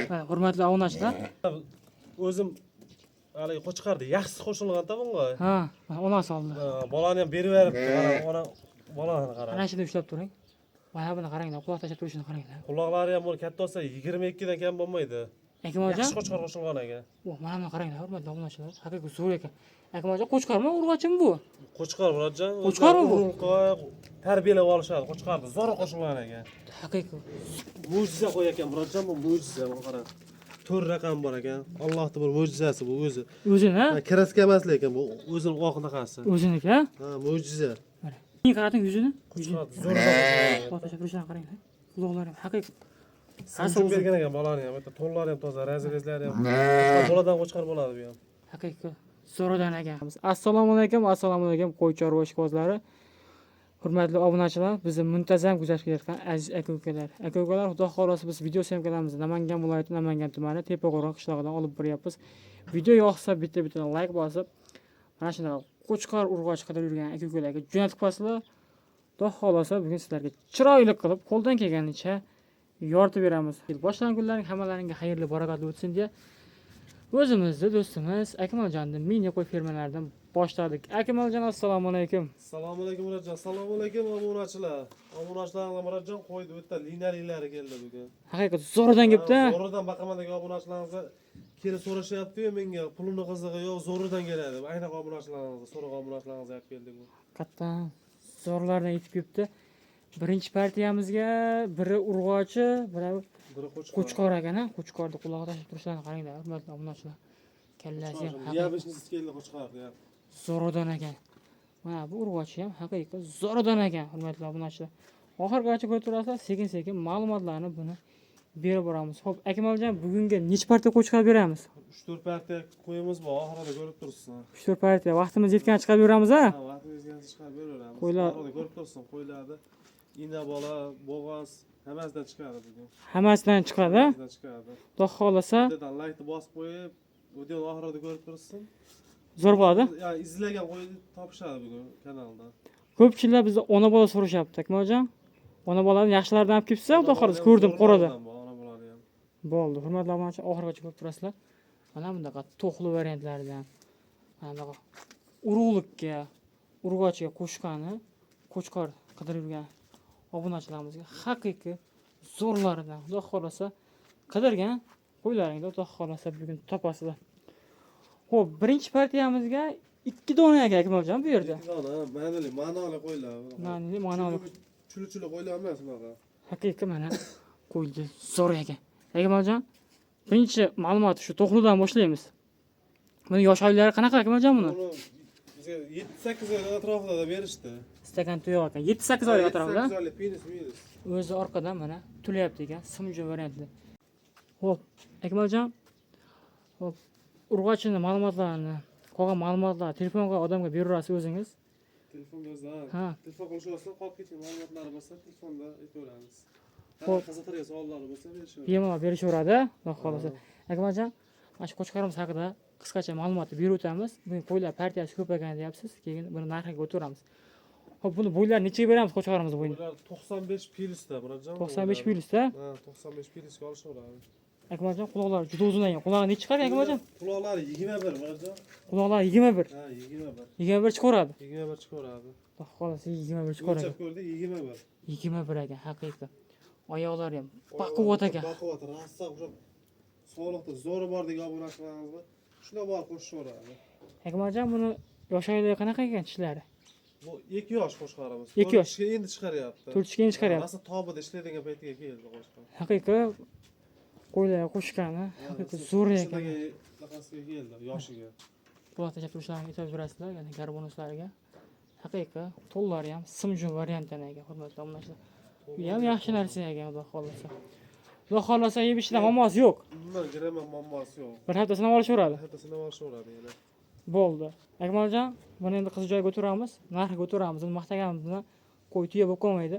Mana, hurmatli obunachilar. O'zim haligi qo'chqorni yaxshisi qo'shilganda bunga. Ha, mana onasi oldi. Ha, bolani ham berib beribdi. Qara, ona bolani qara. Ana shuni ushlab turing. Mana buni qaranglar, quloq tashlab turishini qaranglar. Quloqlari ham buni katta bo'lsa 22 dan kam bo'lmaydi. Akmaljon, Yaxshi qo'chqor qo'shilgan ekan. oh, mana buni qaranglar, hurmatli obunachilar. Haqiqiy zo'r ekan. Akmaljon, qo'chqormi, urg'ochimi bu? Qo'chqor, Murodjon. Qo'chqormi bu? Urug'qa tarbiyalab olishadi. Qo'chqorni zo'r qo'shilgan ekan. Haqiqiy. Mo'jiza qo'y ekan, Murodjon, bu mo'jiza, buni qara. To'rt raqam bor ekan. Allohning bir mo'jizasi bu o'zi. O'zini, ha? Ha, kraska emas lekin bu o'zini oq naqasi. O'ziniki, ha? Ha, mo'jiza. Mana. Keyin qarating yuzini. Yuzini. Qo'chqor zo'r qo'shilgan. Quloq tashlab turishini qaranglar. Quloqlari ham haqiqiy. Simjum bergan ekan bolani ham. Bitta to'nlari ham toza, razrezlari ham. Qo'chqor boladan qo'chqor bo'ladi bu ham. Haqiqiy zo'rdan ekan. Assalomu alaykum, assalomu alaykum qo'y chorva ishqibozlari. Hurmatli obunachilar, bizni muntazam kuzatib kelayotgan aziz aka-ukalar. Aka-ukalar, xudo xohlasa biz video syomkalarimizni Namangan viloyati Namangan tumani Tepaqo'rg'on qishlog'idan olib boryapmiz. Video yoqsa bitta-bittadan like bosib, mana shunaqa qo'chqor urg'och qidirib yurgan aka-ukalarga jo'natib qo'yasizlar. Xudo xohlasa bugun sizlarga chiroyli qilib qo'ldan kelganicha yoritib beramiz. Boshlangan kunlaring hammalaringga xayrli, barakotli o'tsin deya o'zimizni do'stimiz Akmaljonni mini qo'y fermalaridan boshladik. Akmaljon, assalomu alaykum. Assalomu alaykum, Murodjon. Assalomu alaykum, obunachilar. Obunachilar, Murodjon qo'ydi, o'ta linalilari keldi bugun. Haqiqat zo'rdan kelibdi. Ha, zo'ridan boqaman degan obunachilarimiz kelib so'rashyapti-yu menga, pulini qizig'i yo'q, zo'ridan keladi. Aynan obunachilarimiz, so'ragan obunachilarimiz olib keldik bu. Qattan zo'rlardan yetib kelibdi. Birinchi partiyamizga biri urg'ochi, biri Biri qo'chqor. Qo'chqor ekan, ha? Qo'chqorni qulog'i tashlab turishlarini qaranglar, hurmatli obunachilar. Kallasi ham haqiqiy Yabishnisi keldi qo'chqor, ya. zo'rdan ekan. Mana bu urg'ochi ham haqiqiy zo'rdan ekan, hurmatli obunachilar. Oxirgacha ko'rib turasizlar, sekin-sekin ma'lumotlarni buni berib boramiz. Xo'p, Akmaljon, bugunga necha partiya qo'chqor beramiz? 3-4 partiya qo'yimiz bor, oxirida ko'rib tursin. 3-4 partiya. Vaqtimiz yetgancha chiqarib yuramiz, ha? Ha, vaqtingiz yetgancha chiqarib beraveramiz. Qo'ylar- Oxirida ko'rib tursin, qo'ylarni. Ina bola, bo'g'oz hammasidan chiqadi bugun. Hammasidan chiqadi, ha? Hammasidan chiqadi. Xudo xohlasa Bittadan laykni bosib qo'yib, videoni oxirida ko'rib tursin. Zo'r bo'ladi. Ya, izlagan qo'yni topishadi bugun kanalda. Ko'pchiliklar bizda ona bola so'rashyapti, Akmaljon. Ona bolani yaxshilaridan olib kelibsiz, xudo xohlasa ko'rdim qorada. Ona bolani ham. Bo'ldi. Hurmatli obunachilar, oxirigacha ko'rib turasizlar. Mana bunaqa to'xli variantlardan, mana bunaqa urug'likka, urg'ochiga qo'shqani, qo'chqor qidirib yurgan obunachilarimizga haqiqiy zo'rlaridan, xudo xohlasa qidirgan qo'ylaringni xudo xohlasa bugun topasizlar. Xo'p, birinchi partiyamizga ikki dona ekan, Akmaljon, bu yerda. Ikki dona, ma'nili, ma'noli qo'ylar. Ma'nili, ma'noli. Chuli-chuli qo'ylar emas bunaqa. Haqiqiy mana qo'ydi zo'r ekan. Akmaljon, birinchi ma'lumot shu to'xlidan boshlaymiz. Buni yosh oylari qanaqa, Akmaljon, buni? Buni bizga 7-8 oylik atrofida da berishdi. Stakan tuyoq ekan. 7-8 oylik atrofida. 7-8 oylik плюс минус. O'zi orqadan mana tulayapti ekan, simju variantli. Xo'p, Akmaljon. Xo'p, urg'ochini ma'lumotlarini, qolgan ma'lumotlarni telefonga odamga beraverasiz o'zingiz. Telefonga o'zi, ha. Ha. Telefon qilishsa, qolib ketgan ma'lumotlari bo'lsa, telefonda aytaveramiz. Xo'p. Qiziqtirgan savollari bo'lsa berishaveradi. Bemalol berishaveradi, xudo xohlasa. Akmaljon, mana shu qo'chqorimiz haqida qisqacha ma'lumotni berib o'tamiz. Bugun qo'ylar partiyasi ko'p ekan deyapsiz, keyin buni narxiga o'taveramiz. Xo'p, buni bo'ylari nechaga beramiz qo'chqorimizni bo'yini? Bular 95 plyusda, Murodjon. 95 plyusda. Ha, 95 plyusga olishaveradi. Akmaljon, quloqlari juda uzun ekan. Qulog'i necha chiqadi, Akmaljon? Quloqlari 21, Murodjon. Quloqlari 21. Ha, 21. 21 chiqaveradi. 21 chiqaveradi. Xudo xohlasa 21 chiqaveradi. O'lchab ko'rdik, 21. 21 ekan, haqiqiy. Oyoqlari ham baquvvat ekan. Baquvvat, rosa o'sha sog'liqda zo'ri bor degan obunachilarimizga shunday bor qo'shishaveradi. Akmaljon, buni yosh oylari qanaqa ekan tishlari? Bu 2 yosh qo'chqorimiz. 2 yosh. To'rt tishga endi chiqaryapti. 4 tishga endi chiqaryapti. Rosa tobida ishlaydigan paytiga keldi qo'chqor. Haqiqiy qo'ylar qo'shgani haqiqiy zo'r ekan. Bunaqasiga keldi, yoshiga. Quloq tashlab turishlarini e'tibor berasizlar, ya'ni garbonuslarga. Haqiqiy to'nlari ham simjun variantdan ekan, hurmatli obunachilar. Bu ham yaxshi narsa ekan, xudo xohlasa. Xudo xohlasa yeb ichishda muammosi yo'q. Umuman giraman muammosi yo'q. Bir hafta sinab olishaveradi. Hafta sinab olishaveradi yana. Bo'ldi. Akmaljon, buni endi qiziq joyga o'tiramiz, narxiga o'tiramiz. Uni maqtaganimiz bilan qo'y tuya bo'lib qolmaydi.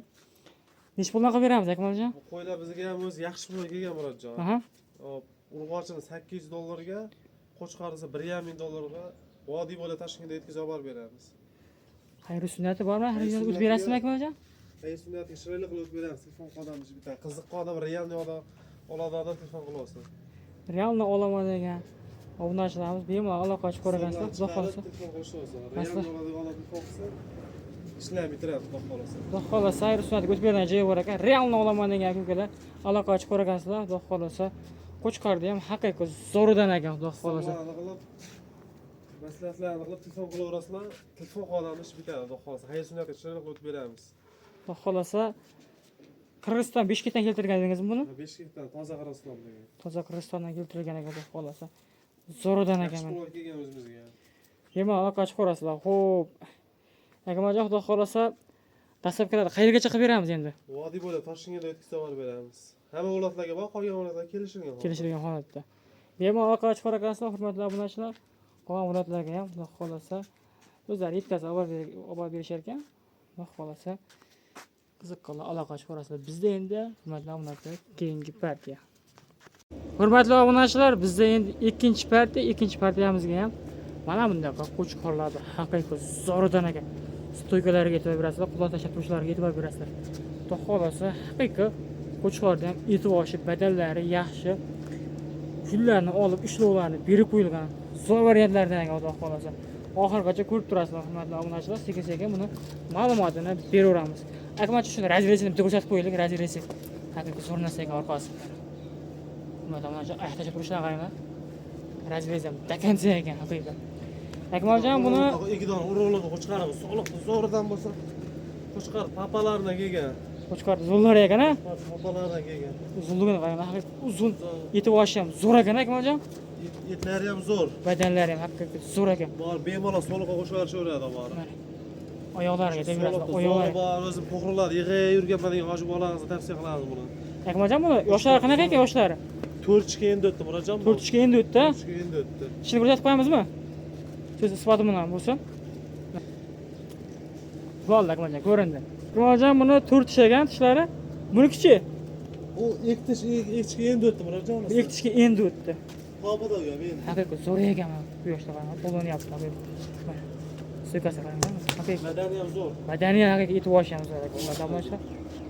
Nechi puldan qilib beramiz, Akmaljon? Bu qo'ylar bizga ham o'zi yaxshi pulga kelgan, Murodjon. Aha. Hop, urg'ochini 800 dollarga, qo'chqorisi 1,5 ming dollarga vodiy bo'ylab Toshkentga yetkazib olib borib beramiz. Xayri sunnati bormi? Xayri sunnati Xayri o'tib berasizmi, Akmaljon? Xayr sunnatga chiroyli qilib o'tib beramiz. Telefon qilamiz bitta. Qiziqqa odam, реальный odam oladi odam telefon qilib olsin. Реально olaman degan obunachilarimiz bemalol aloqa ochib ko'ragansizlar, xudo xohlasa. Telefon qilishni olsin. Реальный oladigan odam telefon qilsa, ishlarni bitiramiz, xudo xohlasa. Xudo xohlasa, xayr sunnatga o'tib beradigan joyi bor ekan. Реально olaman degan aka ukalar aloqa ochib ko'ragansizlar, xudo xohlasa. Qo'chqorda ham haqiqiy zo'ridan ekan, xudo xohlasa. Hisoblarni qilib, maslahatlarni qilib telefon qilaverasizlar. Telefon qilgan ish bitadi, xudo xohlasa. Xayr sunnatga chiroyli qilib o'tib beramiz. Xudo xohlasa, Qirg'iziston Bishkekdan keltirgan edingizmi buni? Bishkekdan, toza Qirg'iziston degan. Toza Qirg'izistondan keltirilgan ekan, xudo xohlasa. Zo'ridan ekan. Yaxshi Mana. pul kelgan o'zimizga. Bemalol aloqa ochib ko'rasizlar. Xo'p. Akamajon, xudo xohlasa, доставка larni qayergacha qilib beramiz endi? Vodiy bo'ylab Toshkentga yetkazib olib beramiz. Hamma viloyatlarga bor, qolgan viloyatlarga kelishilgan holda. Kelishilgan holatda. Bemalol aloqa ochib ko'rasizlar, hurmatli obunachilar. Qolgan viloyatlarga ham xudo xohlasa o'zlari yetkazib olib berishar ekan. Xudo xohlasa, qiziqqanlar aloqa ochib ko'rasizlar. Bizda endi, hurmatli obunachilar, keyingi partiya. Hurmatli obunachilar, bizda endi ikkinchi partiya, ikkinchi partiyamizga ham mana bundaqa qo'chqorlarni haqiqiy zo'ridan ekan. Стойка lariga e'tibor berasizlar, quloq tashlab turishlariga e'tibor berasizlar. Xudo xohlasa, haqiqiy qo'chqorda ham e'tiboshi, badallari yaxshi. Pullarni olib, ishlovlarni berib qo'yilgan zo'r variantlardan ekan, xudo xohlasa. Oxirigacha ko'rib turasizlar, hurmatli obunachilar, sekin-sekin buni ma'lumotini beraveramiz. Akmalcha, shuni разрез ini bitta ko'rsatib qo'yaylik, разрез i. Haqiqiy zo'r narsa ekan orqasi. Hurmatli obunachilar, oyoq tashlab turishlari qaranglar. Разрез ham до конца ekan, haqiqiy. Akmaljon, buni Ikki dona urug'liq qo'chqorimiz, sog'liq zo'ridan bo'lsa, qo'chqor papalaridan kelgan. Qo'chqor zo'rlari ekan, a? Papalaridan kelgan. Uzunligini qaranglar, haqiqiy uzun, yetib olishi ham zo'r ekan, Akmaljon. Etlari ham zo'r. Badanlari ham haqiqiy zo'r ekan. Bor, bemalol so'liqqa qo'shib yuborishaveradi bor. Mana. Oyoqlariga tegib So'liqda oyoqlari. zo'ri bor, o'zi to'g'riladi. Yig'ay yurganman degan hoji bolamizni tavsiya qilamiz buni. Akmaljon, buni yoshlari qanaqa ekan, yoshlari? 4 tishga endi o'tdi, Murodjon. 4 tishga endi o'tdi. 4 tishga endi o'tdi. Tishini ko'rsatib qo'yamizmi? So'z isboti bilan bo'lsin. Bo'ldi, Akmaljon, ko'rindi. Akmaljon, buni 4 tish ekan tishlari. Bunikichi? U ikki tish, ikki tishga endi o'tdi, Murodjon. Ikki tishga endi o'tdi. Tobada u ham endi. Haqiqiy zo'r ekan mana bu yoshda qarang, qo'llanyapti. Mana. Стойка si qarang, haqiqiy. Badani ham zo'r. Badani ham haqiqiy, etib olishi ham zo'r ekan, hurmatli obunachilar.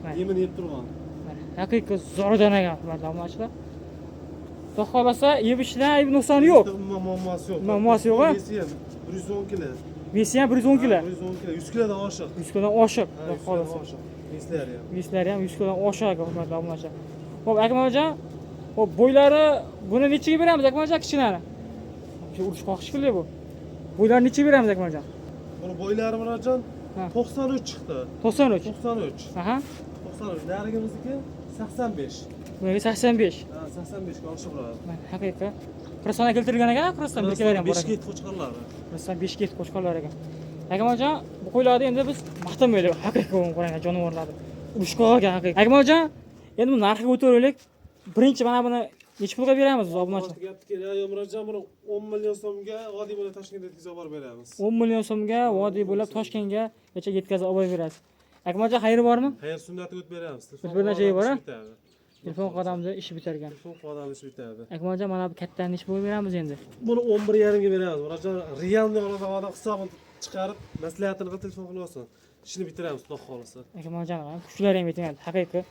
Mana. Yemini yeb turgan. Mana, haqiqiy zo'rdan ekan, hurmatli obunachilar. Xudo xohlasa, yeb ichishdan ayb nuqsoni yo'q. Umuman muammosi yo'q. Muammosi yo'q, a? Вес i ham 110 kilo. Вес i ham 110 kilo. 110 kilo, 100 kilodan oshiq. 100 kilodan oshiq, Ha, xudo 100 kilodan xohlasa. oshiq. Вес lari ham. Вес lari ham 100 kilodan oshiq ekan, hurmatli obunachilar. Xo'p, Akmaljon, xo'p, bo'ylari buni nechiga beramiz, Akmaljon, kichkinani? Shu urushqoq shekilli bu. Bo'ylarini nechiga beramiz, Akmaljon? Buni bo'ylari, Murodjon, Ha. 93 chiqdi. 93. 93. Aha. 93. Narigimizniki 85. Bunga 85. Ha, 85 ga oshiqroq. Mana, haqiqiy. Qirg'izistondan keltirilgan ekan, Qirg'iziston birkalari ham bor ekan. Beshkent qo'chqorlari. Qirg'iziston Bishkek qo'chqorlari ekan. Akmaljon, bu qo'ylarni endi biz maqtamaylik, haqiqiy qarang jonivorlarni. Urushqoq ekan, haqiqiy. Akmaljon, endi bu narxiga o'taveraylik. Birinchi mana buni necha pulga beramiz biz obunachilar? Gapni kerak, yo'q, Murodjon, buni 10 million so'mga vodiy bo'ylab Toshkentga yetkazib olib beramiz. 10 million so'mga vodiy bo'ylab Toshkentga gacha yetkazib olib berasiz. Akmaljon, xayri bormi? Xayr sunnatga o'tib beramiz. Telefon O'tib bergan joyi bor, a? ish bitadi. Telefon qadamda ishi bitargan. Telefon qadamda ish bitadi. Akmaljon, mana bu kattani necha pulga beramiz endi? Buni 11,5 ga beramiz. Murodjon, реальный oladigan odam hisobini chiqarib, maslahatini qilib telefon qilib olsin. Ishini bitiramiz, xudo xohlasa. Akmaljon, kuchlari ham yetgan, haqiqiy.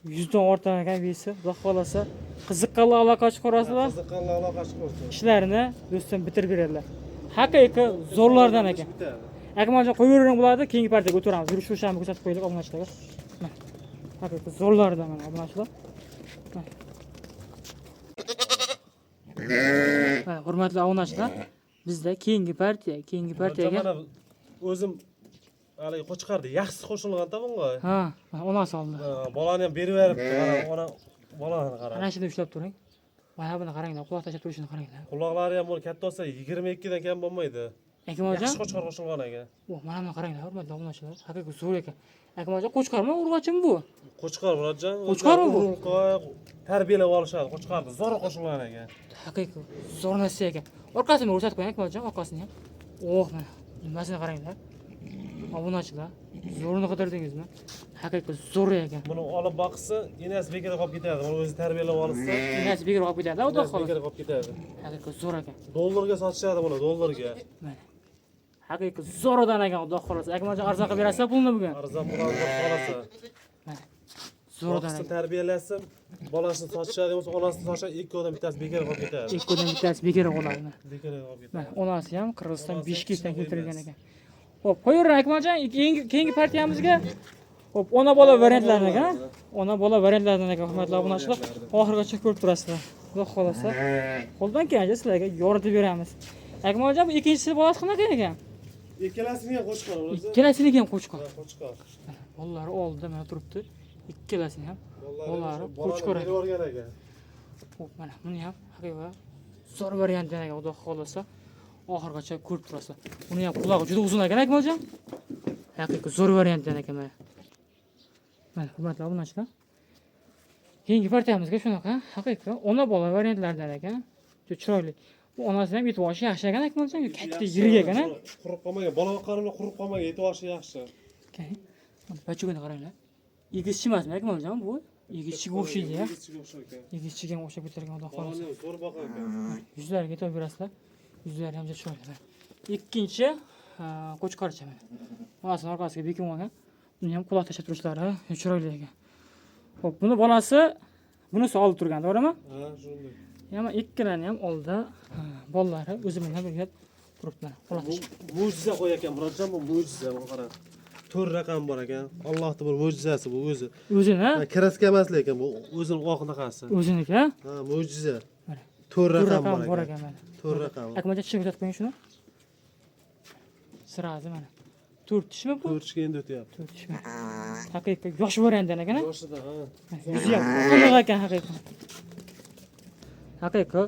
100 dan ortgan ekan вес i. Xudo xohlasa, qiziqqanlar aloqa ochib ko'rasizlar. Qiziqqanlar aloqa ochib ko'rsin. Ishlarini do'stim bitirib beradilar. Haqiqiy zo'rlardan Ish ekan. bitadi. Akmaljon, qo'yavering bularni, keyingi partiyaga o'tiramiz. Yurish turishlarni ko'rsatib qo'yaylik obunachilarga. Mana. Haqiqiy zo'rlardan mana, obunachilar. Mana. Mana, hurmatli obunachilar, bizda keyingi partiya, keyingi partiyaga Mana o'zim haligi qo'chqorni yaxshisi qo'shilgan-da bunga. Ha, mana onasi oldi. Ha, bolani ham berib beribdi. Mana ona bolani qara. Ana shuni ushlab turing. Mana buni qaranglar, quloq tashlab turishini qaranglar. Quloqlari ham buni katta bo'lsa 22 dan kam bo'lmaydi. Akmaljon, Yaxshi qo'chqor qo'shilgan ekan. oh, mana buni qaranglar, hurmatli obunachilar, haqiqiy zo'r ekan. Akmaljon, qo'chqormi, urg'ochimi bu? Qo'chqor, Murodjon. Qo'chqormi bu? Urug'qa tarbiyalab olishadi. Qo'chqorni zo'r qo'shilgan ekan. Haqiqiy zo'r narsa ekan. Orqasini ko'rsatib qo'ying, Akmaljon, orqasini ham. Oh, mana nimasini qaranglar. Obunachilar, zo'rini qidirdingizmi? Haqiqiy zo'r ekan. Buni olib boqsa, enasi bekor qolib ketadi. Buni o'zi tarbiyalab olsa, Enasi bekor qolib ketadi, xudo enasi xohlasa. bekor qolib ketadi. Haqiqiy zo'r ekan. Dollarga sotishadi buni, dollarga. Mana. Haqiqiy zo'ridan ekan, Xudo xohlasa. Akmaljon, arzon qilib berasizlar pulni bugun. Arzon bo'ladi, Xudo xohlasa. Mana. Zo'ridan Boqsin, ekan. tarbiyalasın, bolasini sotishadi, bo'lmasa onasini sotishadi, ikkovidan bittasi bekor qolib ketadi. Ikkovidan bittasi bekor qoladi. Bekor qolib ketadi. Mana onasi ham Qirg'iziston Onasi ham Bishkekdan kishini keltirilgan qo'ymas. ekan. Xo'p, qo'yavering Akmaljon, keyingi partiyamizga. Xo'p, ona bola variantlaridan ekan. Ona bola variantlaridan ekan, hurmatli obunachilar. Oxirigacha ko'rib turasizlar. Xudo xohlasa, qo'ldan kelgancha sizlarga yoritib beramiz. Akmaljon, bu ikkinchisi bolasi qanaqa ekan? Ikkalasini ham qo'chqor bo'lsa. Ikkalasini ham qo'chqor. Ha, qo'chqor. Bolalari oldida mana turibdi. Ikkalasini ham bolalari Bolari qo'chqor berib ekan. yuborgan ekan. Xo'p, mana buni ham haqiqiy zo'r variantdan ekan, Xudo xohlasa. Oxirigacha ko'rib turasizlar. Buni ham qulog'i juda uzun ekan, Akmaljon. Haqiqiy zo'r variantdan ekan mana. Mana hurmatli obunachilar. Keyingi partiyamizga shunaqa haqiqiy ona bola variantlaridan ekan. Juda chiroyli. Bu onasini ham yetib olishi yaxshi ekan, Akmaljon. Katta yirik ekan, a? Qurib qolmagan, bola boqqani bilan qurib qolmagan, yetib olishi yaxshi. Keyin bachugini qaranglar. Egizchi emasmi, Akmaljon bu? Egizchiga o'xshaydi, ya. Egizchiga o'xshar ekan. Egizchiga ham o'xshab ketar ekan, Xudo xohlasa. Bolani zo'r boqar ekan. Yuzlariga e'tibor berasizlar. Yuzlari ham juda chiroyli. Mana. Ikkinchi qo'chqorcha mana. Onasining orqasiga bekinib olgan. Buni ham quloq tashlab turishlari chiroyli ekan. Xo'p, buni bolasi bunisi olib turgan, to'g'rimi? Ha, shunday. Yana ikkalani ham oldida bolalari o'zi bilan birga turibdi mana. Quloq Bu tashlab. mo'jiza qo'y ekan, Murodjon, bu mo'jiza, buni qarang. 4 raqam bor ekan. Allohning bir mo'jizasi bu o'zi. O'zini, Ha, kraska emas lekin bu o'zini oq naqasi. o'ziniki, ha? Ha, mo'jiza. Mana. 4 To'rt raqam raqam bor bor ekan. ekan mana. 4 raqam. Akmaljon, tishini ko'rsatib qo'ying shuni. Sirazi mana. 4 tishmi bu? 4 tishga endi o'tyapti. 4 tishmi? Haqiqiy yosh variantdan ekan, ha? Yoshida, ha. Yuzi ham qanaqa ekan haqiqiy. Haqiqiy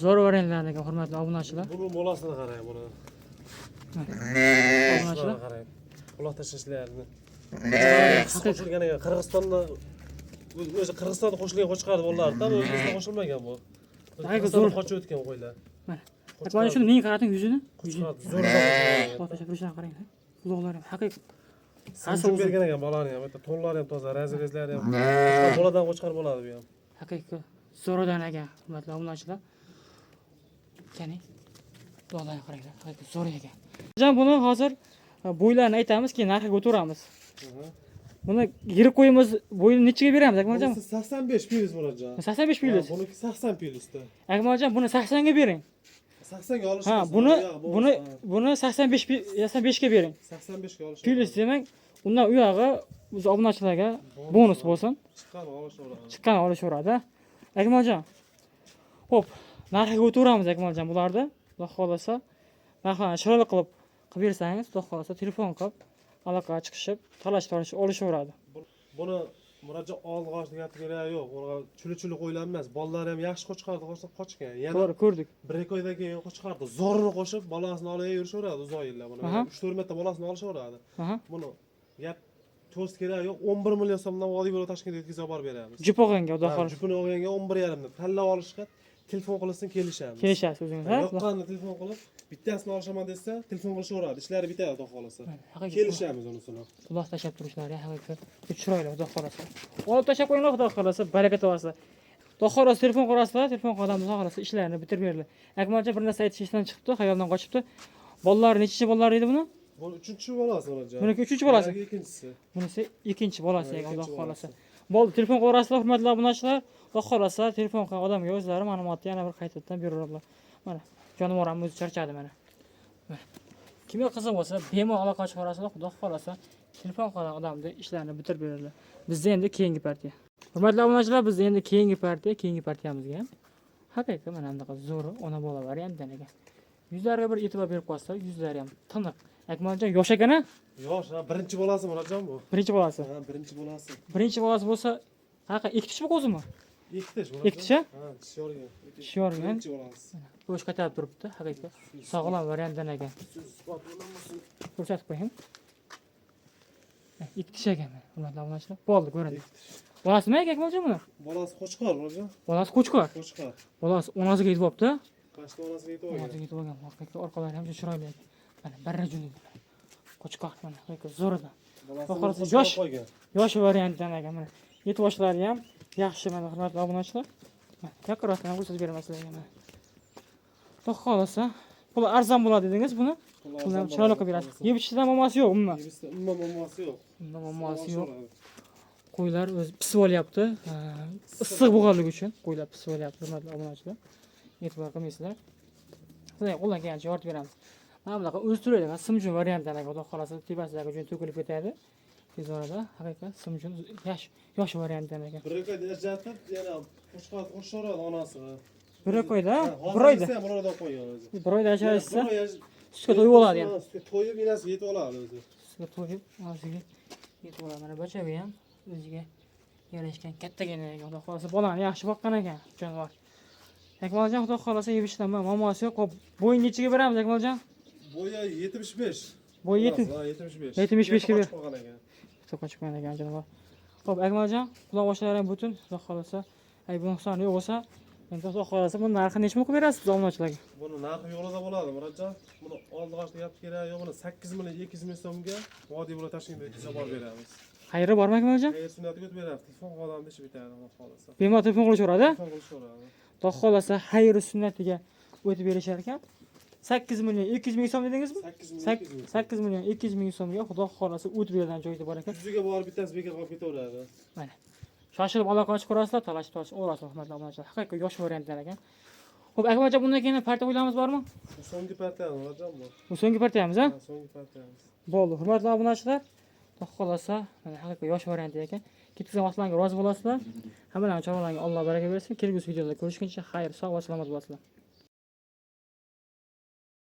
zo'r variantlar ekan, hurmatli obunachilar. Buni bolasini qarang, buni. Obunachilar. Qarang. Quloq tashlashlarini. Qo'shilgan ekan. Qirg'izistonda o'zi Qirg'izistonda qo'shilgan qo'chqor bolalar-da, o'zimizda qo'shilmagan bu. Haqiqiy zo'r. Qochib o'tgan qo'ylar. Mana. Akmaljon, shuni menga qarating yuzini. Qo'chqor zo'r. Quloq tashlab turishini qaranglar. Quloqlari ham haqiqiy Sinjib bergan ekan bolani ham, bitta to'nlari ham toza, razrezlari ham. Qo'chqor boladan qo'chqor bo'ladi bu ham. Haqiqiy zo'ridan ekan, hurmatli obunachilar. Qani, quloqlarini qaranglar, haqiqiy zo'r ekan. Jon, buni hozir bo'ylarini aytamiz, keyin narxiga o'tiramiz. Buni yirik qo'yimiz bo'yini nechiga beramiz, Akmaljon? Bunisi 85 plyus, Murodjon. 85 plyus. Buniki 80 plyusda. Akmaljon, buni 80 ga bering. 80 ga olish. Ha, buni 85 85 ga bering. 85 ga olish. Plyus demak, undan u yog'i biz obunachilarga bonus bo'lsin. Chiqqan olishaveradi. Chiqqan olishaveradi. Akmaljon. Xo'p, narxiga o'taveramiz, Akmaljon, bularni. Xudo xohlasa, narxlarni chiroyli qilib qilib bersangiz, Xudo xohlasa telefon qilib aloqaga chiqishib, talash tortishib olishaveradi. Buni Murodjon oldi qochdi gapi keragi yo'q. Unaqa chuli-chuli qo'ylar emas. Bolalari ham yaxshi qo'chqordi, qo'shib qochgan. Yana To'g'ri, ko'rdik. 1-2 oydan keyin qo'chqordi. Zo'rini qo'shib, bolasini olib yurishaveradi uzoq yillar buni. 3-4 marta bolasini olishaveradi. Buni gap to'st keragi yo'q. 11 million so'mdan Vodiy bo'lib Toshkentga yetkazib olib beramiz. Jup olganga, Xudo xohlasa. Jupini olganga 11,5 dan tanlab olishga telefon qilsin, kelishamiz. Kelishasiz o'zingiz, ha? Yoqqanini telefon qilib, bittasini olishaman desa, telefon qilishaveradi. Ishlari bitadi, Xudo xohlasa. Haqiqiy Kelishamiz unisini. Quloq tashlab turishlari haqiqiy chiroyli, Xudo xohlasa. Olib tashlab qo'yinglar, Xudo xohlasa, baraka topasizlar. Xudo xohlasa telefon qilasizlar, telefon qilgan Xudo xohlasa ishlarini bitirib beradilar. Akmaljon, bir narsa aytish esdan chiqibdi, xayoldan qochibdi. Bolalari nechinchi bolalari edi buni? Bu uchinchi bolasi, Murodjon. Buniki uchinchi bolasi. Buniki ikkinchisi. Bunisi ikkinchi bolasi Ha, ekan, Xudo ikkinchi xohlasa. bolasi. Bo'ldi, telefon qilaverasizlar, hurmatli obunachilar. Xudo xohlasa telefon qilgan odamga o'zlari ma'lumotni yana bir qaytadan beraveradilar. Mana, jonivor ham o'zi charchadi mana. Mana. Kimga qiziq bo'lsa, bemalol aloqa chiqarasizlar, Xudo xohlasa telefon qilgan odamni ishlarini bitirib beradilar. Bizda endi keyingi partiya. Hurmatli obunachilar, bizda endi keyingi partiya, keyingi partiyamizga ham haqiqiy mana bunaqa zo'r ona bola variantdan ekan. Yuzlariga bir e'tibor berib qo'ysa, yuzlari ham tiniq. Akmaljon yosh ekan, a? Yosh, ha, birinchi bolasi Murodjon bu. Birinchi bolasi. Ha, birinchi bolasi. Birinchi bolasi bo'lsa, qanaqa ikki tishmi qo'zimi? Ikki tish Murodjon. Ikki tish, ha? Ha, tish yorgan. Tish yorgan. Birinchi bolasi. Go'sht qaytarib turibdi, haqiqiy sog'lom variantdan ekan. Ko'rsatib qo'ying. Ikki tish ekan, hurmatli obunachilar. Bo'ldi, ko'rindi. Bolasi nima ekan, Akmaljon buni? Bolasi qo'chqor, Murodjon. Bolasi qo'chqor. Qo'chqor. Bolasi onasiga yetib olibdi. Boshqa onasiga yetib olgan. Onasiga yetib olgan. Haqiqiy orqalari ham juda chiroyli ekan. Mana barra juni. Qo'chqor mana haqiqiy zo'ridan. Bolasini Oxirisi qo'chqor yosh. qo'ygan. Yosh variantdan ekan mana. Yetib oshlari ham yaxshi mana, hurmatli obunachilar. Mana yaqinroqdan ko'rsatib beraman sizlarga mana. Xudo xohlasa Puli arzon bo'ladi dedingiz buni. Puli Pulni ham arzon chiroyli bo'ladi, qilib berasiz. xohlasa. Yeb ichishdan muammosi yo'q umuman. Yeb ichishda umuman muammosi yo'q. Umuman muammosi yo'q. Olishaveradi. Qo'ylar o'zi pisib olyapti. Issiq bo'lganligi uchun qo'ylar pisib olyapti, hurmatli obunachilar. E'tibor qilmaysizlar. Sizlarga qo'ldan kelgancha yoritib beramiz. Mana bunaqa o'zi turadigan simjun variantdan aka, xudo xohlasa tepasidagi jun to'kilib ketadi. Tez orada haqiqiy simjun yosh variantdan aka. Bir ikki oyda ajratib, yana qo'shqor qo'shaveradi onasiga. Bir ikki oyda, Ha, bir oyda. hozir ham ulardan qo'ygan o'zi. Bir oyda ajratsa Bir oy sutga to'yib oladi yana. Ha, sutga to'yib enasi yetib oladi o'zi. Sutga to'yib, onasiga yetib oladi. Mana bachagi ham o'ziga yarashgan kattagina ekan. Xudo xohlasa bolani yaxshi boqqan ekan jonivor. Akmaljon, xudo xohlasa yeb ichishdan muammosi yo'q. Xo'p, bo'yini nechiga beramiz Akmaljon? Bo'yi 75. Bo'yi Ha, 75. 75 ga ber. Qochib qolgan ekan. Bitta qochib qolgan ekan jonivor. Xo'p, Akmaljon, quloq oshlari ham butun, xudo xohlasa ayb nuqsoni yo'q bo'lsa, endi xudo xohlasa buni narxi necha pul qilib berasiz biz obunachilarga? Buni narxi yo'lida bo'ladi, Murodjon. Buni oldi qochdi gap kerak yo'q. Buni 8 million 200 ming so'mga Vodiy bilan Toshkentga yetkazib olib beramiz. Xayri bormi Akmaljon? Xayr sunnatiga o'tib beramiz. Telefon qilib ishi bitadi, xudo xohlasa. Bemalol telefon qilishaveradi. Telefon qilishaveradi. Xudo xohlasa xayri sunnatiga o'tib berishar ekan. 8 million 200 ming so'm dedingizmi? 8 million 200 ming. 8 million 200 ming so'mga xudo xohlasa o'tib beradigan joyda bor ekan. Yuziga borib bittasi bekor qolib ketaveradi. Mana. Shoshilib aloqa ochib ko'rasizlar, talashib talashib olasizlar, hurmatli obunachilar. Haqiqiy yosh variantlar ekan. Xo'p, Akmaljon, bundan keyin partiya o'yinlarimiz bormi? Bu so'nggi partiyamiz, Murodjon bu. Bu so'nggi partiyamiz, ha? Ha, so'nggi partiyamiz. Bo'ldi, hurmatli obunachilar. Xudo xohlasa, mana haqiqiy yosh varianti ekan. Ketkazgan vaqtlaringizga rozi bo'lasizlar. Hammalarning chorvalarga Alloh baraka bersin. Kelgusi videoda ko'rishguncha xayr, sog' va salomat bo'lasizlar.